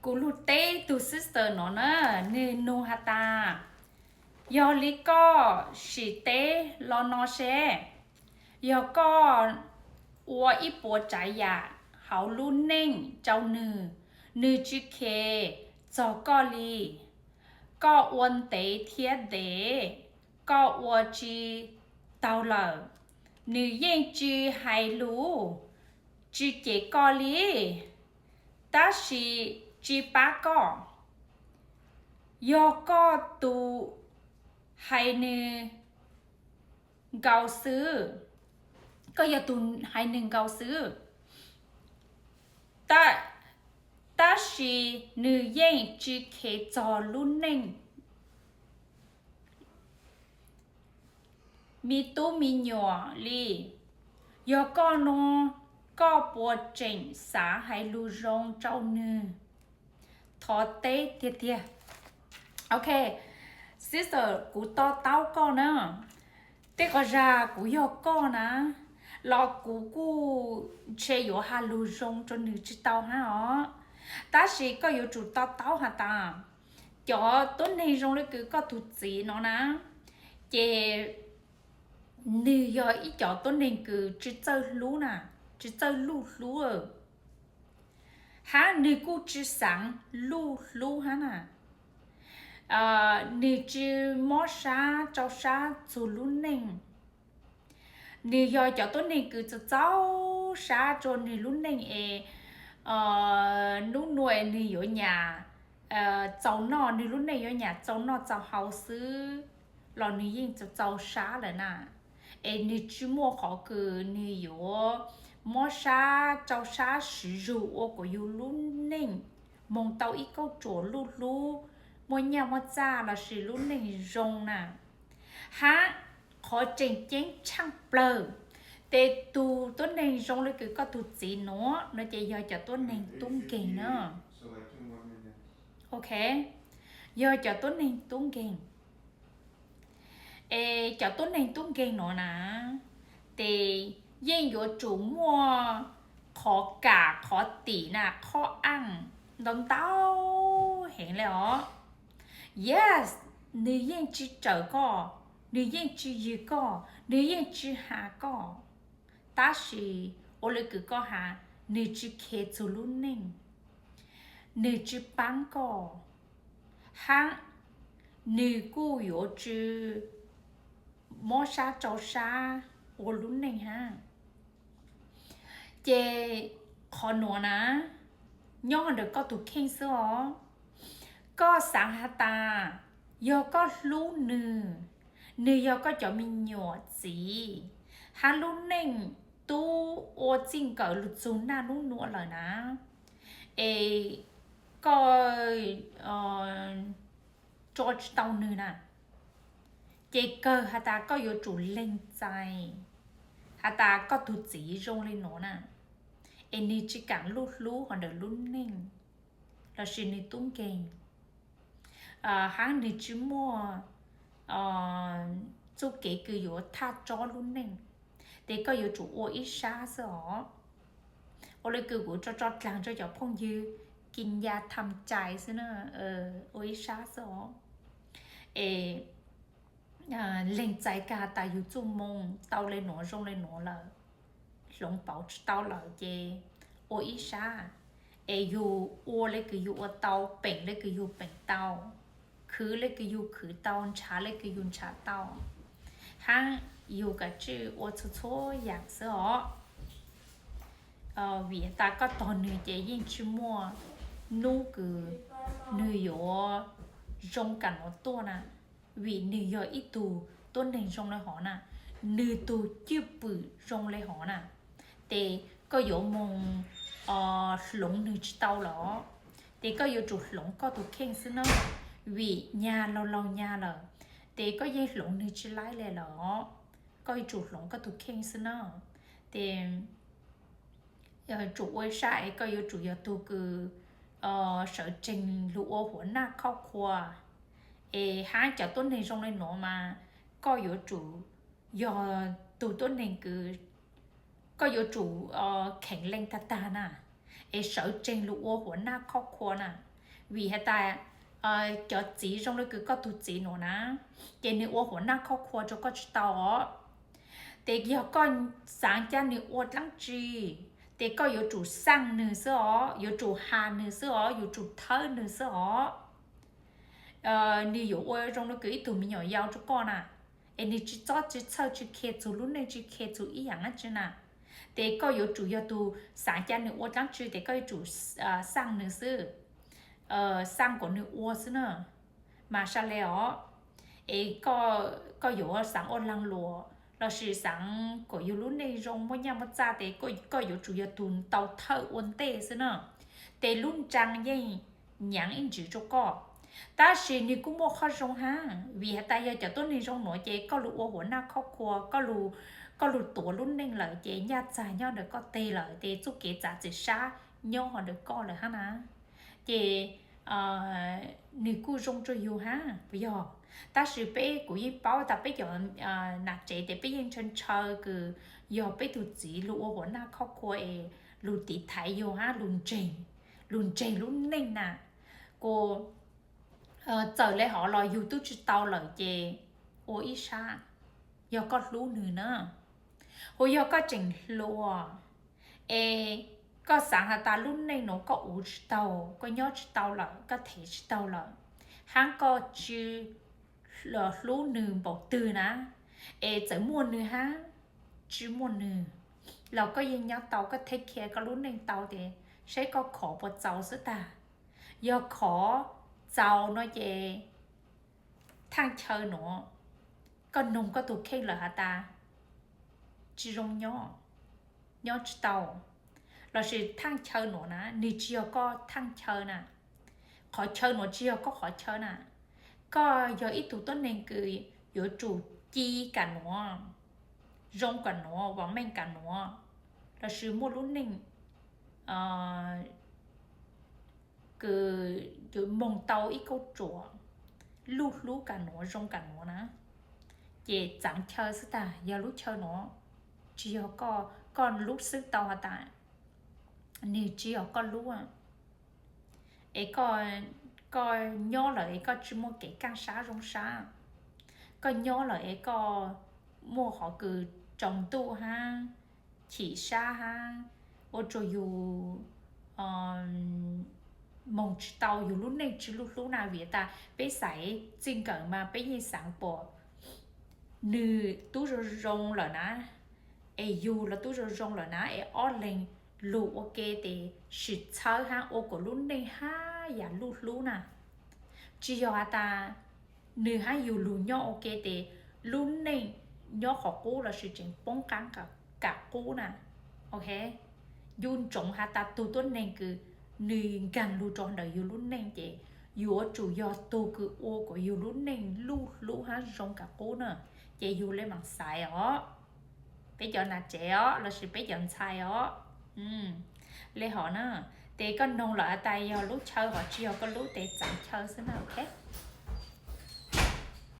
Kuv lug teb tug sister no na, nwg nug has tas, yog li koj sim teb lo no seb, yog koj ua ib puas tsaav yaam hauv lub neej rau nwg, nwg tsi kheev txog koj li, koj ua ntev thiab ntev, koj ua tsi taug lawm, nwg yeej tsi hais lug, tsi cem koj li, tab sis tsi pab koj. Yog koj tug hais nwg nkaus xwb, koj yog tug hais nwg nkaus xwb, tab sis nwg yeej tsi kheev txog lub neej me tub me nyuam li. Yog koj nua, koj puas tseem xav hais lug zoo rau nwg? Thov teb tiag tiag. Ok, sister, kuv to taub koj na. Tej qhov zag kuv yog koj na, los kuv kuj ntshe yuav has lug zoo rau nwg tsi tau hab os. Tab sis koj yuav tsum to taub has tas, cov tuab neeg zoo le kws koj tug txiv no na, ces nwg yog ib cov tuab neeg kws tsi txawj hlub na, tsi txawj luj hlub, hab nwg kuj tsi xaav luj hlub hab na. Nwg tsi mob sab tsau sab txug lub neej. Nwg yog cov tuab neeg kws txaus txaus sab rua nwg lub neej es nub nua es nwg yuav nyam txaus noj, nwg lub neej yuav nyam txaus noj txaus haus xwb los nwg yeej txaus txaus sab lawm na. Es nwg tsi muaj qhov kws nwg yuav mob sab tsau sab siv zug ua kuas yug lub neej moog tau ib kauj ruam luj hlub, muaj nyaj muaj txaj lossis lub neej zoo na. Hab qhov tseem ceeb tshaaj plawg, tes tug tuab neeg zoo le kws koj tug txiv nuav no ces yog cov tuab neeg tub nkeeg na. Ok, yog cov tuab neeg tub nkeeg. Es cov tuab neeg tub nkeeg nuav na, tes yeej yuav tsum muaj qhov kam qhov tim na, qhov aj ntau ntau heev le os. Yes, nwg yeej tsi rawm koj, nwg yeej tsi yws koj, nwg yeej tsi has koj, tab sis ua le kws koj has, nwg tsi kheev txug lub neej, nwg tsi paab koj, hab nwg kuj yuav tsi mob sab tsau sab ua lub neej hab. Ces qhov nuav na, nyob ntawm koj tug kheej xwb os. Koj xaav has tas, yog koj hlub nwg, nwg yog koj cov me nyuam txiv, hab lub neej tub ua txij nkawm lug txug naj nub nua lawm na, es koj tso tsi tau nwg na, ces kawg has tas koj yuav tsum leeg txais has tas koj tug txiv zoo le nuav na, es nwg tsi kaam luj hlub hov ntawm lub neej lossis nwg tub nkeeg, hab nwg tsi muaj txuj kev kws yuav thaj tsob lub neej, ces koj yuav tsum ua ib sab xwb os. Ua le kws kuv tso tso dlaag rua cov phooj ywg kis ya tham cai xwb na, ua ib sab xwb os. Es leeg txais kag tas yug txuj moo tau le nuav zoo le nuav lawm, hloov pauv tsi tau lawm ces ua ib sab, es yug ua le kws yug ua tau, peem le kws yug peem tau, khwv le kws yug khwv tau, nrhav le kws yug nrhav tau, hab yug kav tsij ua txhua txhua yaam xwb os. Vim tas koj tog nwg ces yeej tsi muaj nub kws nwg yuav zoo kam nuav tuaj na, vim nwg yog ib tug tuab neeg zoo le hov na, nwg tug cwj pwm zoo le hov na, ces koj yuav moog hloov nwg tsi tau lawm, ces koj yuav tsum hloov koj tug kheej xwb na, vim nyag laug laug nyag lawm, ces koj yeej hloov nwg tsi laib le lawm, koj yuav tsum hloov koj tug kheej xwb na, ces tsum ua sab es koj yuav tsum yog tug kws sawv tsees lug ua huav naj khauj khua, es hab cov tuab neeg zoo le nuav mas koj yuav tsum yog tug tuab neeg kws koj yuav tsum kheev leej tag tag na, es sawv tsees lug ua huav naj khauj khua na, Vim has tas cov txiv zoo le kws koj tug txiv nuav na, ces nwg ua huam naj khoj khua rua koj tsi tau os. Tes yog koj xaav ca nwg ua dlaab tsi, tes koj yuav tsum xaaj nwg xwb os, yuav tsum has nwg xwb os, yuav tsum thawb nwg xwb os. Nwg yuav ua zoo le kws ib tug me nyuam yau rua koj na, es nwg tsi txob tsi txhawj tsi khiav txug lub neej, tsi khiav txug ib yaam dlaab tsi na. Tes koj yuav tsum yog tug xaav ca nwg ua dlaab tsi tes koj yuav tsum xaaj nwg xwb, xaaj kuas nwg ua xwb na. Mas sa le os, es koj yuav xaav ua laag luam lossis xaav kuas yug lub neej zoo muaj nyaj muaj txag tes koj yuav tsum yog tug tau thawj ua ntej xwb na. Tes lub nraa yeej nyaav ib ntsis rua koj, tab sis nwg kuj muaj qhov zoo hab, vim has tas yog cov tuab neeg zoo nuav ces koj lug ua huam naj khoj khua, koj lug tuav lub neej lawm ces nyaj txag nyob ntawm koj teg lawm tes txuj kev txav txim sab nyob hov ntawm koj lawm hab na. Ces nwg kuj zoo rua yug hab puas yog? Tab sis peb, kuv yeej paub tas peb cov nam tsev tes peb yeej ntshaw ntshaw kws yog peb tug txiv lug ua huam naj khoj khua es lug tiv thaiv yug hab, lug ntseeg lub neej na. Kuas txawm le hov los yug tub tsi tau lawm ces ua ib sab, yog koj hlub nwg na, hu yog koj tseem hluas, es koj xaav has tas lub neej nuav koj ua tsi tau, koj nyob tsi tau lawm, koj thev tsi tau lawm, hab koj tsi hlub nwg npaum twg na, es txawm muaj nwg hab tsi muaj nwg los koj yeej nyob tau, koj thev khiav koj lub neej tau tes saib koj khov puas txaus xwb tag. Yog khov txaus no ces thaaj chaw nuav koj noog koj tug kheej lawm has tas tsi zoo nyob, nyob tsi tau, lossis thaaj chaw nuav na nwg tsi yog koj thaaj chaw na. Qhov chaw nuav tsi yog koj qhov chaw na. Koj yog ib tug tuab neeg kws yuav tsum ci kam nuav, zoo kam nuav, vam meej kam nuav, lossis muaj lub neej kws yuav moog tau ib kauj ruam luj hlub kam nuav, zoo kam nuav na. Ces txaav chaw xwb tag, yog lub chaw nuav tsi yog koj lub xwb tau has tas nwg tsi yog koj lub, es koj nyob lawm es koj tsi muaj kev kaaj sab zoo sab, koj nyob lawm es koj muaj qhov kws tsaus ntuj hab, chim sab hab, ua rua yug moog tsi tau, yug lub neej tsi luj hlub na. Vim tas peb xaiv txij nkawm mas peb yeej xaav puas nwg tub zoo zoo lawm na, es yug los tub zoo zoo lawm na, es ob leeg lug ua ke tes sim txhawb hab ua kuas lub neej hab yaam luj hlub na. Tsi yog has tas nwg hab yug lug nyob ua ke tes lub neej nyob qhov qub lossis tseem poob qaab kam qub na. Ok, yug ntsoov has tas tug tuab neeg kws nwg nkaag lug rua ntawm yug lub neej ces yuav tsum yog tug kws ua kuas yug lub neej luj hlub hab zoo kam qub na. Ces yug le maam xaiv os, peb cov nam tsev os lossis peb cov ntxhais os. Le hov na, tes koj noog lawm has tas yog lub chaw hov tsi yog koj lub tes txaav chaw xwb na. Ok,